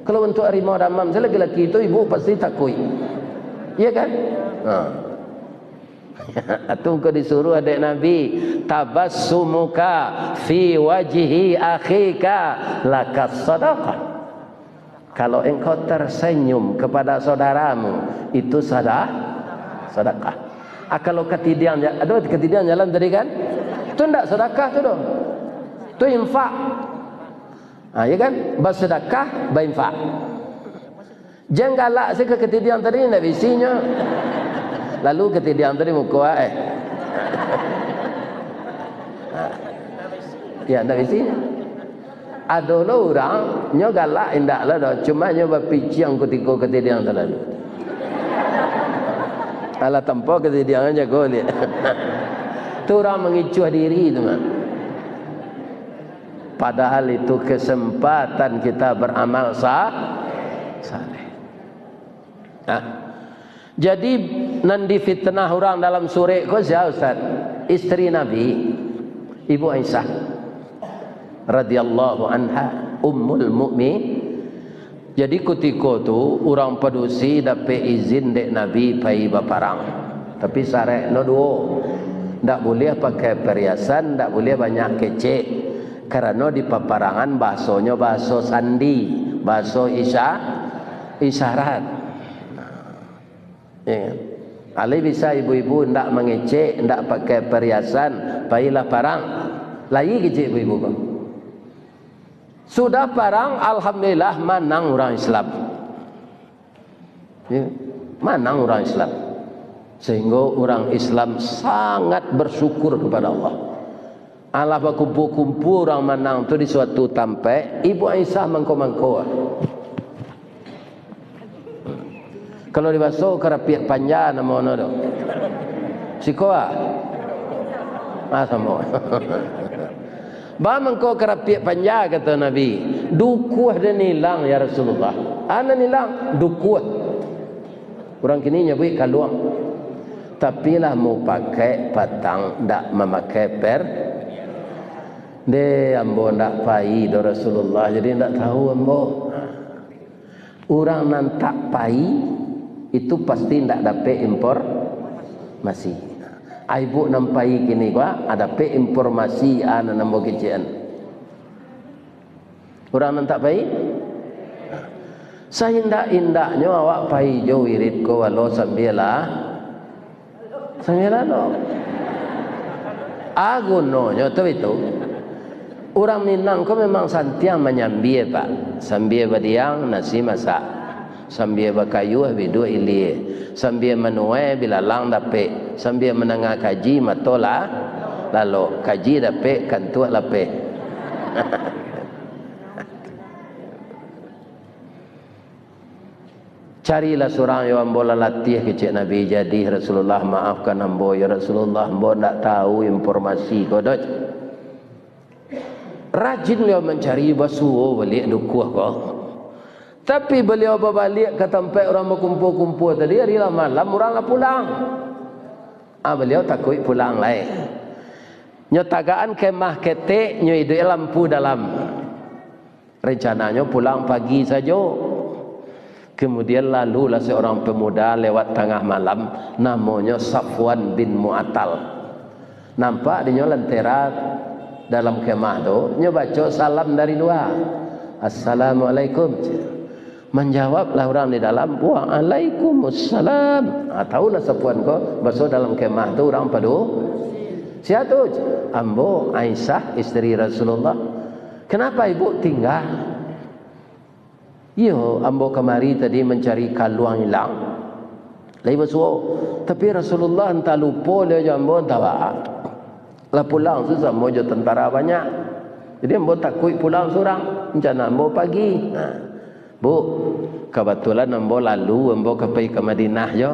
Kalau bantuak harimau damam, se laki-laki tu ibu pasti takuik. Iya kan? Ha. Atau engkau disuruh dek Nabi, "Tabassumuka fi wajhi akhika lakas sadaqah." Kalau engkau tersenyum kepada saudaramu, itu sada-, sadakah. Ah, kalau katidiang ja-, aduh, katidiang jalan tadi kan? Tu ndak sadakah tu doh. Tu infak. Ah, ya kan? Basadakah, bainfak. Jan galak se ka katidiang tadi, ndak bisinyo. Lalu katidiang tadi muko, eh. Ya, ndak bisinyo. Ado lo urang, nyo galak indak lo doh, cuma nyo bapiciang kutiko katidiang talalu. Alah tampo katidiang jago liak. Tu urang mangicuah diri tu mah. Padahal itu kesempatan kita beramal sa-, saleh. Nah, jadi nan difitnah urang dalam surek ko sia, Ustaz? Isteri Nabi, Ibu Aisyah radhiyallahu anha, Ummul Mukmin. Jadi kutiko tu urang padusi dapek izin dek Nabi pai baparang. Tapi syaratnyo duo. Ndak buliah pakai perhiasan, ndak buliah banyak kecek. Karano di paparangan bahasonyo bahaso sandi, bahaso isya-, isyarat. Nah, ya kan? Alai bisa ibu-ibu ndak mangecek, ndak pakai perhiasan, pailah parang. Lai kecek ibu-ibu ko. Sudah parang, alhamdulillah, manang urang Islam. Ya, manang urang Islam. Sehingga urang Islam sangat bersyukur kepada Allah. Alah bakumpua-kumpua urang manang tu di suatu tampek, Ibu Aisyah mangko-mangko. Kalau di baso karapiak panja namonyo tu. Siko ah. Ah, samo. Ba mangko karapiak panja, kato Nabi. Dukuah den ilang, ya Rasulullah. Anan ilang, dukuah. Urang kini nyabuik kaluang. Tapi lah mau pakai patang, ndak mamakai per-, deh, ambo ndak pai do Rasulullah, jadi ndak tahu ambo. Urang nan tak pai, itu pasti ndak dapek informasi. Ai, buk nan pai kini ko, ah, dapek informasi, ah, nan ambo kecekan. Urang nan tak pai? Saindak-indaknyo awak pai jo wirid ko, walau sambia lah, sambia lalok. A gunonyo tu itu. Urang Minang ko memang santiang manyambia, Pak. Sambia badiang, nasi masak. Sambia bakayuah, biduak ilia. Sambia manuai, bilalang dapek. Sambia mandanga kaji, mato lah lalok. Kaji dapek, kantuak lapeh. Carilah surang yo ambo lah latiah, kecek Nabi. Jadi, Rasulullah, maafkan ambo, ya Rasulullah, ambo ndak tahu informasi ko doh. Rajin baliau mancari, basuo baliak dukuah ko. Tapi baliau babaliak ka tampek urang bakumpua-kumpua tadi, ari lah malam, urang lah pulang. Ah, baliau takuik pulang lai. Nyo tagakan kemah ketek, nyo iduik lampu dalam. Rencananyo pulang pagi sajo. Kemudian lalulah seorang pemuda lewat tangah malam, namonyo Safwan bin Mu'attal. Nampak dinyo lentera dalam kemah tu, nyo baco salam dari lua. "Assalamualaikum." Manjawablah urang di dalam, "Waalaikumussalam." Ah, tahulah Safwan ko, baso dalam kemah tu urang padu. "Sia tu?" "Ambo Aisyah, isteri Rasulullah." "Kenapa ibu tinggal?" Iyo, ambo kamari tadi mancari kaluang ilang. Lai basuo. Tapi Rasulullah antah lupo liau jo ambo, antah baa. Lah pulang sasamo jo tantara banyak. Jadi ambo takuik pulang surang. Rencana ambo pagi. Nah, Bu, kabatulan ambo lalu, ambo ka pai ka Madinah jo.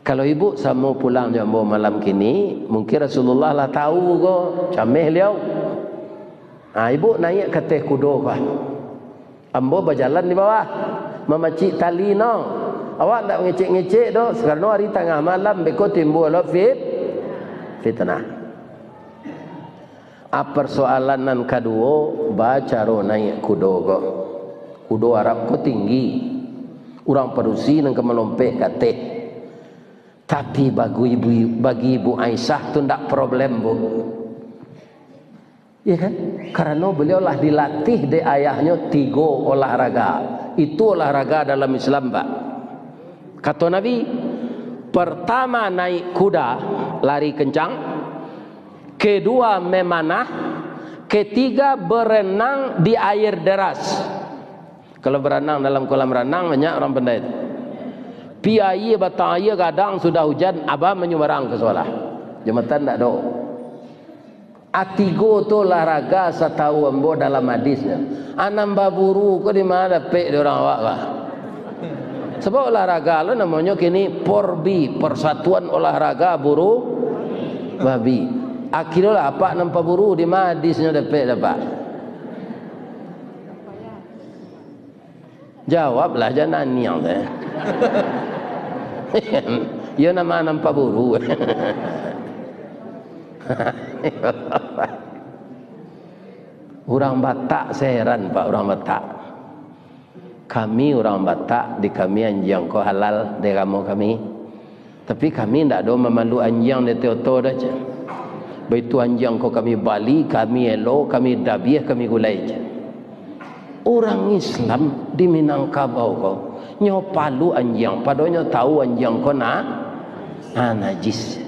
Kalau ibu samo pulang jo ambo malam kini, mungkin Rasulullah lah tahu ko, cameh liau. Ha, ibu naiak ka ateh kudo ko. Ambo bajalan di bawah, mamacik tali no. Awak ndak ngecek-ngecek doh, karano ari tangah malam beko timbua lo fit-, fitnah. A, persoalan nan kaduo, bacaro naiak kudo ko. Kudo Arab ko tinggi. Urang padusi nan ka malompek ka ateh. Tapi bagi ibu, bagi Ibu Aisyah tu ndak problem, Bu. Iya kan? Karano beliau lah dilatih dek ayahnyo tigo olahraga. Itu olahraga dalam Islam, Pak. Kato Nabi, pertama naik kuda, lari kencang, kedua memanah, ketiga berenang di air deras. Kalau berenang dalam kolam renang, banyak orang pandai tu. Pi aia, batang aia gadang, sudah hujan, abah manyubarang ka sakolah. Jambatan ndak ado. A, tigo tu olahraga satau ambo dalam hadisnyo. A, nan baburu ko di ma dapek di urang awak ko? Sabab olahraga lo namonyo kini Porbi, Persatuan Olahraga Buru Babi. Akhirnyo lah apak nan paburu, di ma hadisnyo dapek dapat? Jawablah, jan naniang tu. Iyo nan ma nan paburu. Urang Batak, saya heran, Pak, urang Batak. Kami urang Batak, di kami anjiang ko halal di agamo kami. Tapi kami ndak ado mamalu anjiang di ateh oto doh, jar. Baitu anjiang ko kami bali, kami elo, kami dabiah, kami gulai, jar. Urang Islam di Minangkabau ko, nyo palu anjiang, padonyo tahu anjiang ko na-, na-, najis.